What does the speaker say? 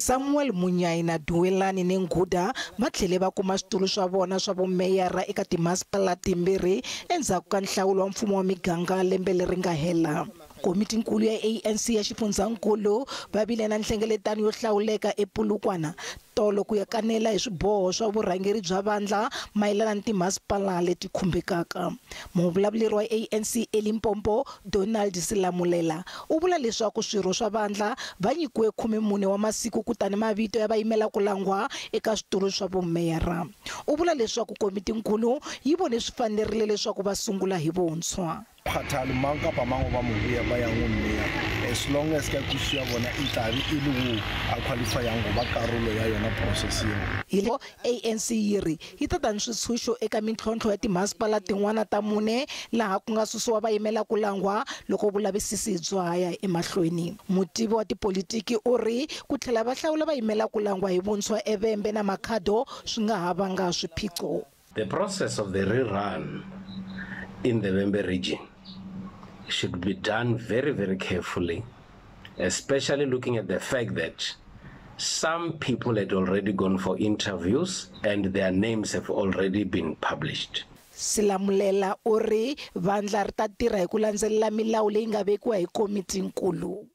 Samuel Munyai na Duwelani Nenguda va tlhele va kuma switulu swa vona swa vumeyara eka timasipala timbirhi endzhaku ka nhlawulo wa mfumo wa miganga lembe leri nga hela. Komitinkulu ya ANC ya xifundzankulu va vile na nhlengeletano yo hlawuleka ePolokwane tolo ku ya kanela hi swiboho swa vurhangeri bya vandla mayelana ni timasipala leti khumbekaka. Muvulavuleri wa ANC eLimpopo Donald Selamolela u vula leswaku swirho swa vandla va nyikiwe 14 wa masiku kutani mavito ya vayimela ku langwa eka switulu swa vumeyara. U vula leswaku komitinkulu yi vone swi fanerile leswaku va sungula hi vuntshwa. Kgathale mang kapa mang o ba moboya ba yang go mmeya, as long as ka kwešišo ya bona e tlabe e le wo a qualifyang go ba karolo ya yona process yeo. Hi ANC yi ri yi ta ta ni switshunxo eka mintlhontlho ya timasipala tin'wana ta mune laha ku nga susiwa vayimela ku langwa loko vulavisisi bya ha ya emahlweni. Mutivi wa tipolitiki u ri ku tlhela va hlawula vayimela ku langwa hi vuntshwa eVhembe na Makhado swi nga ha vanga swiphiqo. The process of the rerun in the Vhembe region should be done very, very carefully, especially looking at the fact that some people had already gone for interviews and their names have already been published. Selamolela u ri vandla ri ta tirha hi ku landzelela milawu leyi nga vekiwa hi komitinkulu.